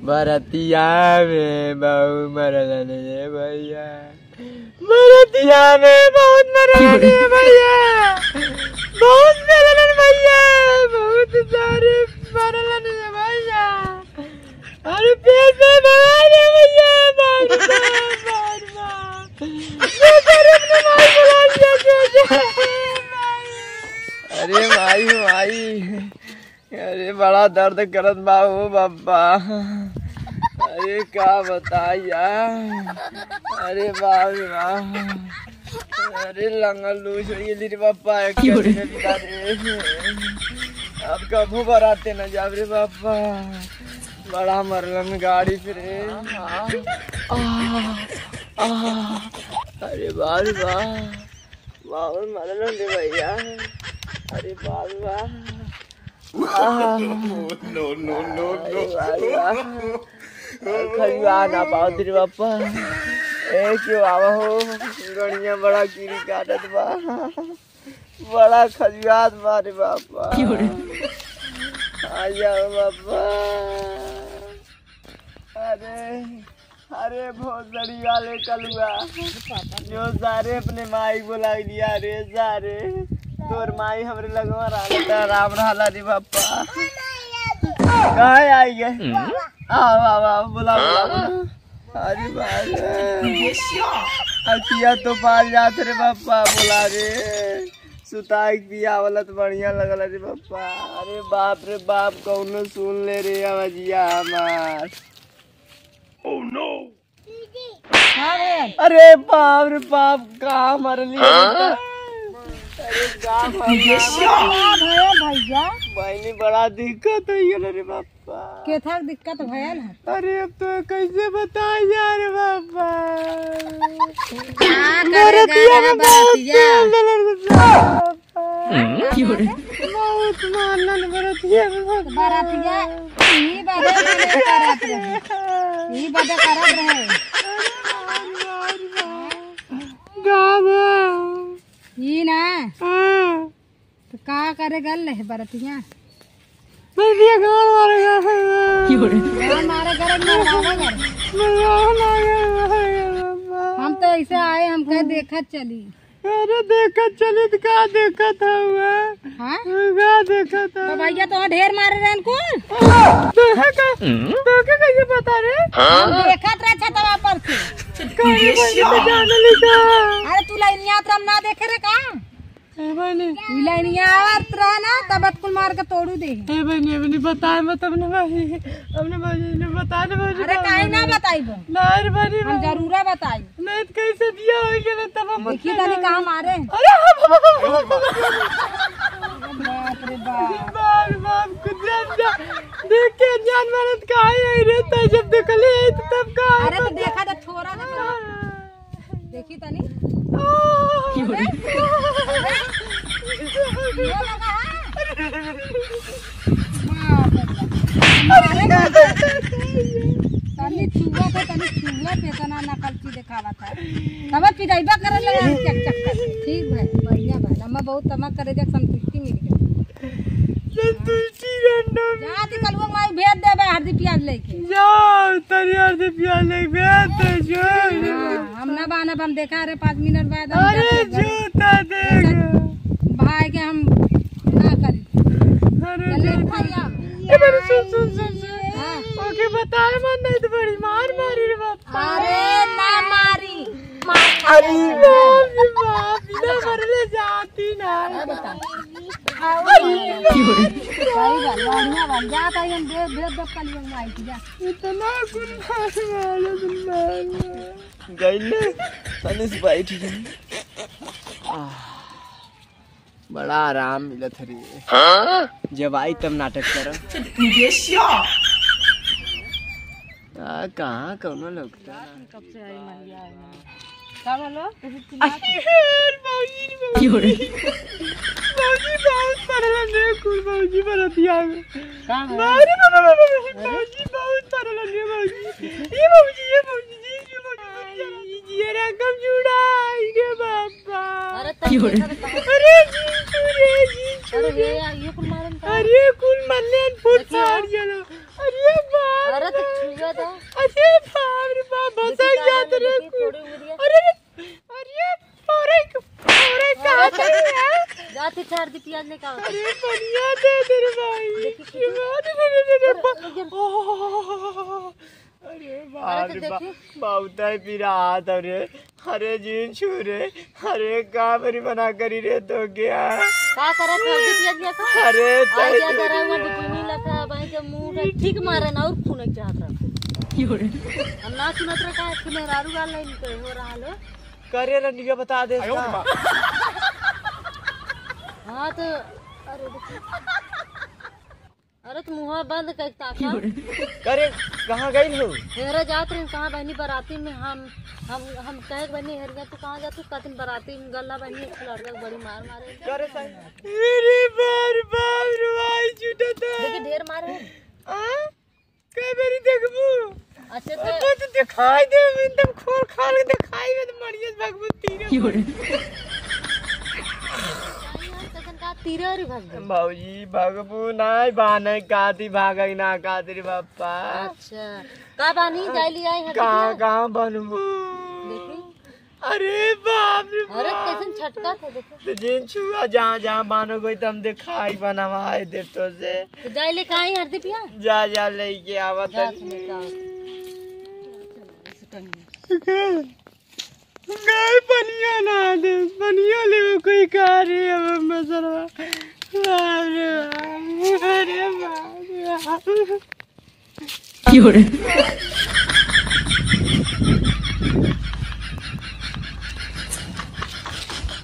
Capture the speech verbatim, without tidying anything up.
बरतिया में बहुत मरलन रे भैया, बरतिया में बहुत मरलन रे भैया, बहुत मरलन भैया, बहुत सारे मरलन रे भैया। अरे पेट में भरा रे भैया, मार, मार, मार, मार। अरे अपने माई बुला लिया, जो, जो। अरे माई, माई। अरे बड़ा दर्द करत बा हो बाबा। अरे का बताई यार। अरे बाप रे बाप। अरे लंगल लूज हो गेली रे बाबा, एक क्यों रे? दिन बिता रे। अब कबो बराते न जाब रे बाबा। बड़ा मरलन गाड़ी पे रे। आ, आ, आ, अरे बाप रे बाप। बहुत मरलन रे भैया। अरे बाप रे बाप। आह। No, no, no, no। अरे वाह, वाह। खजुआ ना पावत रे बापा। ए, क्यों आवा हो? गड़िया बड़ा कीरी काटत बा। बड़ा खजुआत बा रे बापा। क्यों रे? आ जाओ बापा। अरे। अरे भोसड़ी वाले कलुआ, जो सारे अपने माई बोला लिया रे सारे, तोर माई हमरे लगवा रहा था, राम रहला रे बापा। कहाँ आई गए? आओ, आओ, आओ, बुला, बुला, बुला। अरे बाप रे। अखिया तो पाल जात रे बापा, बोला रे। सुताई के पिया वाला तो बढ़िया लगल रे बापा। अरे बाप रे बाप, कौनो सुन ले रे आवाजिया हमार। Oh no! हाँ रे। अरे बाप रे बाप, का मरली हाँ? अरे का मरली? का भया भैया? बहिनी बड़ा दिक्कत हो गया रे बापा। केथा दिक्कत भयल है? अरे अब तो कैसे बताई यार बापा। का करेगा बरतिया रे में बहुत बरतिया? तेल डलल बा। हम्म? बहुत मानन बरतिया में बहुत बरतिया ई बदे मने करत रहे। ई बदे करत रहे। गावा। ई ना। हाँ। तो का करे गल रहे बरतिया? बरतिया गान मारे गल रहे। गान मारे गल रहे, मरवावे गल रहे। मरवावे गल रहे। हम तो ऐसे आए, हम कहे देखत चली। अरे देखत चली त का देखत हउआ? हाँ? का देखत तो हउआ? भैया तो ढेर मारे रहन कुल। तोहे का, तोके कैसे पता रे? हम देखत रहे छतवा पर से। काहे भाई तो जाने ली का? अरे तू लाइनिया त हम ना देखे रे का? ए बहिनी। ई लाइनिया आवत रहा ना, तब कुल मार के तोड़ू दे। ए बहिनी, ए बहिनी, बताए मत अपने भाई, अपने भाई ने बता दे भाई। अरे काहे ना बताइबो? ना रे बहिनी, हम जरूर बताई। नहीं तो कैसे बिया हो गया ना, तब हम देखी तनी कहाँ मारे। अरे बाप रे बाप। बाप रे बाप, कुछ जान जा। देख के अनजान मरद काहे आई रे, तै जब देखले आई तो तब का अरे तो देखा तो छोरा ने तो। देखी तनी। ये लगा है। बाप रे बाप। अरे बाप रे। तनी छुआ थे, तनी छुआ थे, इतना नकल की दिखावा था। तब पिटाइबा करे लगा हम चक चक कर। ठीक भाई, बढ़िया भाई। लम्मा बहुत तमा करे जब संतुष्टि मिल गई। संतुष्टि रंडा। जा ती कलुआ माई भेज देबे हरदी पियाज लेके। जाओ, तनी हरदी पियाज लेके भेज दे, जो। हाँ, हम ना बानब, हम देखा रे पाँच मिनट बाद हम अरे जाते हैं घर। जूता दे। भाई के हम ना करी। अरे चल ले जूता। खाई आओ। ए, अरे सुन, सुन, सुन, सुन। हाँ। ओके बताए मन नहीं तो बड़ी मार मारी रे बाप। अरे ना मारी। अरे बाप रे बाप, बिना मरले जाती ना। सही बात, बढ़िया बात। जा ताई हम दे, दे, दे कलियो माई की, जा। इतना गुनगान वाला गुनगान। गइले, तनी से बैठ गइले। आह। बड़ा आराम मिलत हरी। हाँ? जब आई तब नाटक कर। आ, कहाँ कौनो लौकता? कब से आई महिया आई ना। का बोलो? अरे बाबूजी, बाबूजी। बाबूजी बहुत पढ़ल है, कुल बाबूजी बरतिया में। का है? बाबूजी, बाबा, बाबा, अरे? बाबूजी बहुत पढ़ल है, बाबूजी। ये बाबूजी, ये बाबूजी, ये, ये बाबूजी, ये जियरा कब जुड़ा है रे बाप। अरे, तब क्यों रे? देखा तो कहाँ? अरे, जीजू रे, जीजू अरे, रे। ये, ये कुल मारन का? अरे, कुल मल्लेन फुट देखिए। फाड़ गेलो। अरे, बाप अरे, तो रे। हरदी पियाज लेके आओ। अरे, बढ़िया दे दे रे भाई। देखी, देखी। अरे, अरे, अरे, अरे, अरे, बा-, अरे, ओह, अरे, अरे, बाप तो रे बाप, देखी। बहुत ही पिरात, अरे, अरे, जीन छू रे, अरे, का बरी मना करी रे तो क्या? का करत हरदी पियाज लेके? अरे, आ तय गया तो जरा हुआ बिटुनी लखा, भाई के मुंह का ठीक मारे ना और खून के चाहत रहा। क्यों रे? हम ना सुनत रहे का कि मेहरारू वाला इनके हो रहा लो। करे रनिया बता दे आयो इसका। रे माँ। हाँ तो, अरे देखो। अरे तो मुँह बंद कर ताका। करे, कहाँ गई हो? हेरा जात रही कहाँ बहनी बराती में हम, हम, हम कहे बहनी हेर गया तू कहाँ जातू? कहतिन बराती में गल्ला बहनी एक लड़का के बड़ी मार मारे। करे सही। अरे बाप रे बाप रे भाई छूटा था। देखी ढेर मारे। आ? कई बेरी देखबू? अच्छा, तो अब तो दिखाई दे, एकदम खोल खाल के दिखाई में तो मरियस भगबू तीरे क्यों रे? कैसन का तीरे और भग गए? भौजी, भगबू नाई बाने काती भागई ना काती रे बाप्पा। अच्छा, का बानी जाई ली आई हर कहाँ, बिटिया? कहाँ बनबू? देखी। अरे बाप रे अरे बाप। कैसन छटका था देखो। तो जिन छुआ जहाँ, जहाँ बानो गई तो हम दिखाई बनवाए दे तो से। तो जाई ले काई हरदी पिया? जा, जा लेके आवा जा तनी। सुनीता। गए पनिया ना दे, पनिया ले कोई का रे अब मसरवा। बाप रे बाप, अरे बाप रे बाप। क्यों रे?